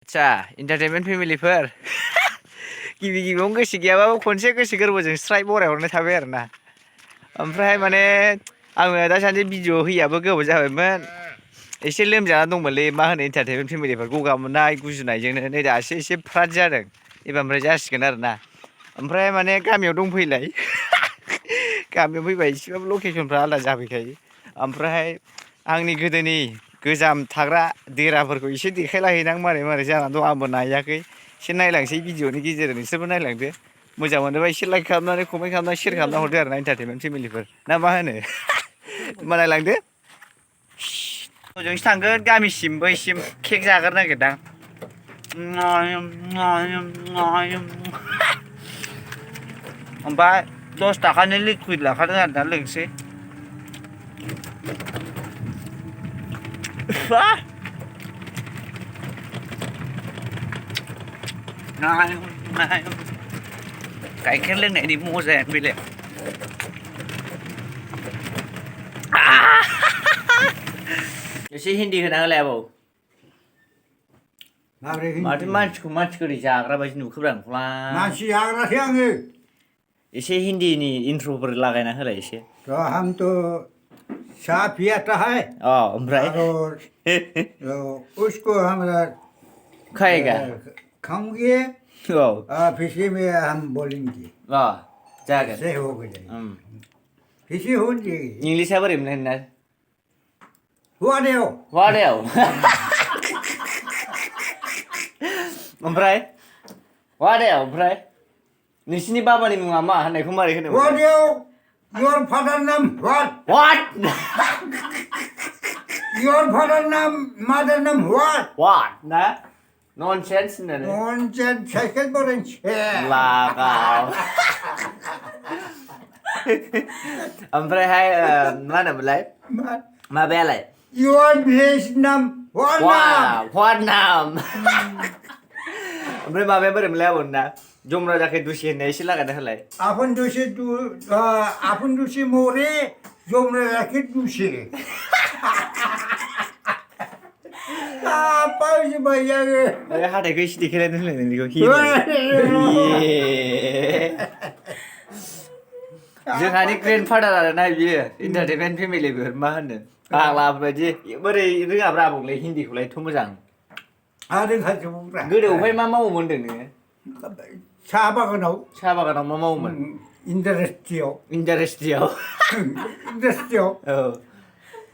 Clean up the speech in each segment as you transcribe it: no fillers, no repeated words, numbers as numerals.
आदसा इन्टारटेनमेन्ट फेमिलिफोर गिबि गिबियावनो गोसो गैयाबाबो खनसे गोसो गोरबोजों स्राय बरायहरनाय थाबाय आरो ना ओमफ्राय माने आङो दासान्दि भिडिअ होयाबो गोबाव जाबायमोन एसे लोमजाना दंमोनलै मा होनो इन्टारटेनमेन्ट फेमिलिफोर गगा मोननाय गुजुनायजोंनो नै दासो एसे फ्राद जादों एबारनिफ्राय जासिगोन आरो ना ओमफ्राय माने गामियाव दंफैलाय गामियाव फैबा एसेबाबो लकेसनफ्रा आलादा जाफैखायो ओमफ्राय आंनि गोदोनि गोजाम थाग्रा देराफोरखौ एसे देखायला हैनां मारै मारै जानानै दं आंबो नायाखै एसे नायलांसै भिडिअनि गेजेरजों नोंसोरबो नायलांदो मोजां मोनोबा एसे लाइक खालामनानै कमेन्ट खालामनानै शेयार खालामना हरदो आरो ना इन्टारटेनमेन्ट फेमिलिफोर ना मा होनो होमबा नायलांदो हजोंसो थांगोन गामिसिम बैसिम केक जाग्रो नागिरदां ओमफ्राय 10 थाखानि लिकुइड लाखादों आरो ना लोंसै गाइखेर लोंनायनि मजायानो बेलेग एसे हिन्दी होना होलाय आबौ माथो मानसिखौ मानसिखोरै जाग्रा बायदि नुखोब्रा नोंखौलाय मानसि जाग्रासो आङो एसे हिन्दीनि इन्ट्र'फोर लागायना होलाय एसे तो हम तो चाय पियाता है ओमफ्राय और उसको हम खाएगा खाऊंगे औ फिर में हम बोलेंगे जागोन से हो गए फिर हो जाएगी इंलिशा बोरै मोनलाय नोंना हुआ देव वादायाव ओमफ्राय वादायाव ओमफ्राय नोंसिनि बाबानि मुङा मा होननायखौ मारै होनो हुआ देव your father name what your father name mother name what ना nonsense होननानै nonsense साइकेल बोरेंसे लागाव ओमफ्रायहाय मा होनोमोनलाय माबायालाय your village name what name ओमफ्राय माबाया बोरै मोनलाय आबौना जमरा जाखे दुसि होननाय एसे लागायना होलाय आपण दुसि मोरे जमरा जाखे दुसि पाउजी भैया हाथायखौ एसे देखायलायनो होलाय नोंनिखौ जोंहानि ग्रेन्डफादार आरो ना बियो इन्टारटेनमेन्ट फेमिलिफोर मा होनो आग्लाबायदि बोरै रोङाब्रा आबौलाय हिन्दीखौलायथ' मोजां गोदोआवहाय मा मावोमोन होनदों नोङो साहा बागानाव मा मावोमोन इन्डास्ट्रियाव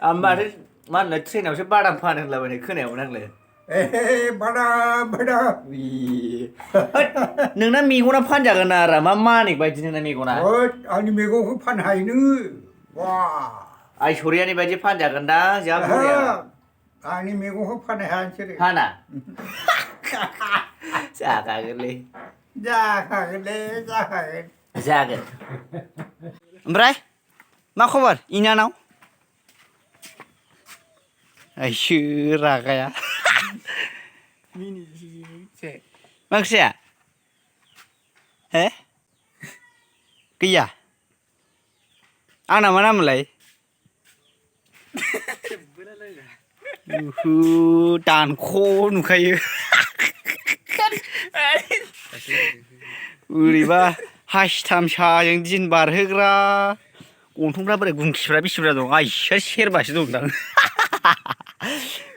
औ माथो मा होनो ट्रेनावसो बादाम फानो होनलाबायनाय खोनायामोन आंलाय नोंना मेगना फानजागोन आरो मा मानिक बायदि नोंना मेगना आंनि मेगनखौ फाननो हायो नोङो आइसरियानि बायदि फानजागोन दा जा बरिया आंनि मेगनखौ फाननो हाया नोंसोरो फाना जाखागोनलै जागोन ओमफ्राय मा खबर इनानाव आइसो रागाया मा ओंख्रि जाया हे गैया आंना मा नाममोनलाय दानख' नुखायो बोरैबा हासिथाम साजों दिन बारहोग्रा गन्थंफ्रा बोरै गुंखिफ्रा बेसे बुरजा दं आइया सेरबासो दंदां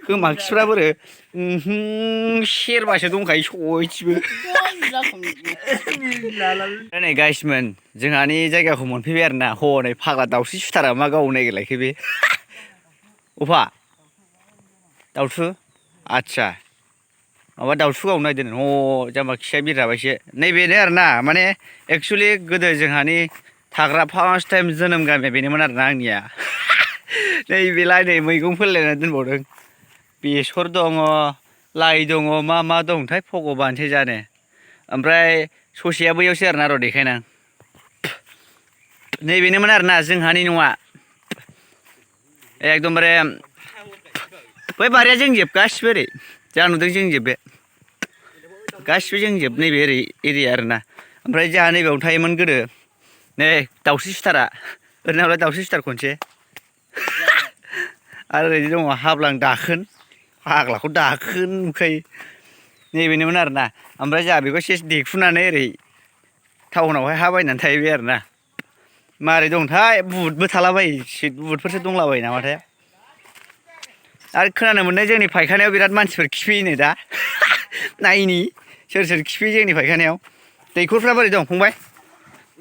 खोमाखिफ्रा बोरै सेरबासो दंखायो सयथिबो नै गाइसमोन जोंहानि जायगाखौ मोनफैबाय आरो ना हनै फाग्ला दाउस्रि सुथारा मा गावनो नागिरलायखो बे अफा दाउथु आदसा माबा दाउथु गावनो नागिरदों जाम्बा खिया बिरजाबायसो नैबेनो आरो ना माने एक्सुवेलि गोदो जोंहानि थाग्रा फार्स्ट टाइम जोनोम गामिया बेनोमोन आरो ना आंनिया नैबेलाय नै मैगं फोलायनानै दोनबावदों बेसर दङ लाइ दङ मा दंथाय भगबानसो जानो ओमफ्राय ससेया बैयावसो आरो ना र' देखायनां नैबेनोमोन आरो ना जोंहानि न'आ एकदमबारे बै बारिया जोंजोब गासिबो ओरै जा नुदों जोंजोब बे गासिबो जोंजोब नैबे ओरै एरिया आरो ना ओमफ्राय जोंहा नैबेयावनो थायोमोन गोदो नै दाउस्रि सुथारा ओरैनो दाउस्रि सुथार खनसे आरो ओरैनो दङ हाब्लां दाखोन फाग्लाखौ दाखोन नुखायो नैबेनोमोन आरोना ओमफ्राय जोंहा बेखौ सेस देखुनानै ओरै टाउनावहाय हा बायनानै थाहैबाय आरोना मारै दंथाय बुटबो थालाबायो बुटफोरसो दंलाबायो नामाथाय आरो खोनानो मोननाय जोंनि फायखानायाव बिराद मानसिफोर खिफैयोनो दा नायनि सोर सोर खिफैयो जोंनि फायखानायाव दैखरफ्रा बोरै दं फंबाय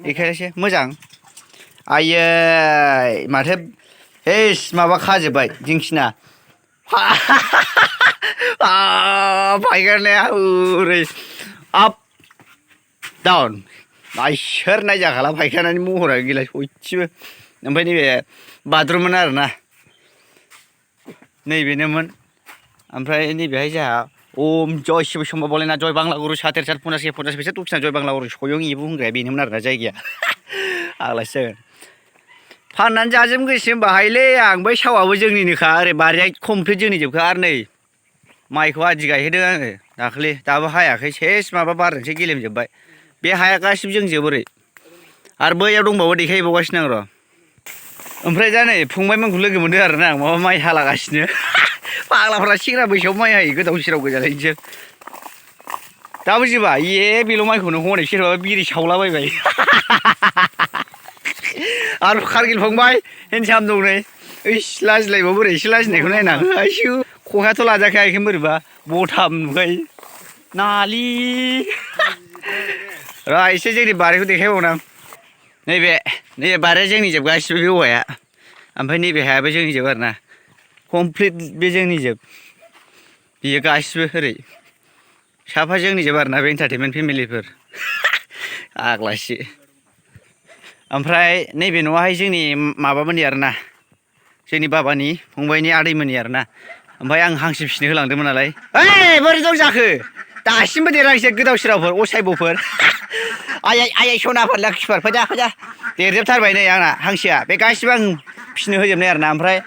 बेखायनोसो मोजां आयै माथो हेस माबा खाजोब्बाय दिंखिना फायखानाया ओरै आप डाउन आइसोर नायजाखाला फायखानानि महरा गैला सयथिबो ओमफ्राय नैबे बाथरुममोन आरोना नैबेनोमोन ओमफ्राय नैबेहाय जोंहा ओम जय शिब शम्भ बलेना जय बांला गुरु सातेर सात पन्सास के पन्सास फैसा दक्षिणा जय बांला गुरु सयं एबु होनग्राया बेनोमोन आरोना जायगाया आग्लासो जागोन फाननानै जाजोबनो गोसो होनबा हायोलै आं बै सावआबो जोंनिनोखा ओरै बारिया कमप्लिट जोंनिजोबखा आरो नै माइखौ आदि गायहोदों आङो दाखालि दाबो हायाखै सेस माबा बारजोंसो गेलेमजोब्बाय बे हाया गासिबो जोंजोब ओरै आरो बैयाव दंबावो देखायबावगासिनो आं र' ओमफ्राय दा नै फंबायमोनखौ लोगो मोनदों आरोना आं माबा माइ हालागासिनो फाग्लाफ्रा सेंग्रा बैसोआव माइ हायो गोदाव सोराव गोजालै नोंसोर दाबो जोबा ए बेल' माइखौनो हनै सोरबाबा बिरि सावलाबायबाय आरो कारगिल फंबाय हेन्डसाम दं नै ओइस लाजिलायबाव बोरै एसे लाजिनायखौ नायनां आइसु खखायाथ' लाजाखाया एखै बोरैबा बथाम नुखायो नालि र' एसे जोंनि बारिखौ देखायबावनां नैबे बारिया जोंनिजोब गासिबो बे औवाया ओमफ्राय नैबे हायाबो जोंनिजोब आरोना कमप्लिट बे जोंनिजोब बियो गासिबो ओरै साफा जोंनिजोब आरोना बे एन्टारटेनमेन्ट फेमिलिफोर आग्लासि ओमफ्राय नैबे न'आहाय जोंनि माबामोननि आरोना जोंनि बाबानि फंबायनि आदैमोननि आरोना ओमफ्राय आं हांसो फिसिनो होलांदोंमोन नालाय ओइ बोरै दं जाखो दासिमबो देराखिसै गोदाव सोरावफोर असायब'फोर आयै आयै सनाफोर लोखिफोर फैजा फैजा देरजोबथारबाय नै आंना हांसोआ बे गासिबो आं फिसिनो होजोबनाय आरोना ओमफ्राय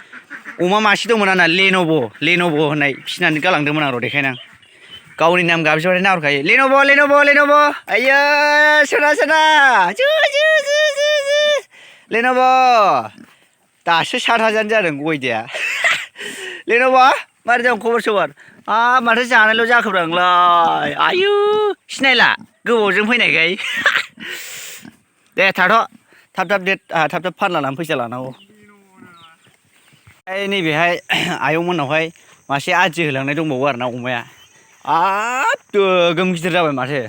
अमा मासे दंमोन आंना लेन'भ' होननाय फिसिनानै गालांदोंमोन आं र' देखायनां गावनि नाम गाबज्रिबाथाय नाहरखायो लेन'भ' आइयो सना जु लेन'भ' दासो 7,000 जादों गयदाया लेन'भ' मारै दं खबर सबर माथो जानायल' जाखोब्रा नोंलाय आयु सिनायला गोबावजों फैनायखाय दे थाथ' थाब फानना लानानै फैसा लानांगौ नैबेहाय आयं मोननावहाय मासे आदि होलांनाय दंबावो आरोना अमाया गोगोम गिदिर जाबाय माथो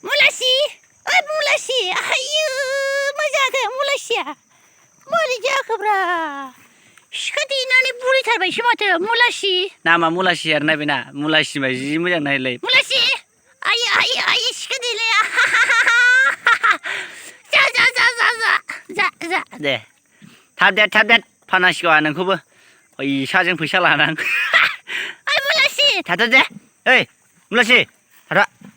मुलासि ओइ मुलासि आयु मा जाखो मुलासिया मारै जाखोब्रा सिखा देनानै बुरैथारबायसो माथो मुलासि नामा मुलासि आरोना बेना मुलासि बाय जि मोजां नायलाय मुलासि आयै सिखा देलाया जा दे थाब देर फानांसिगौ आं नोंखौबो फैसा लानां ओइ मुलासि थाथ' दे ओइ मुलासि थाथ'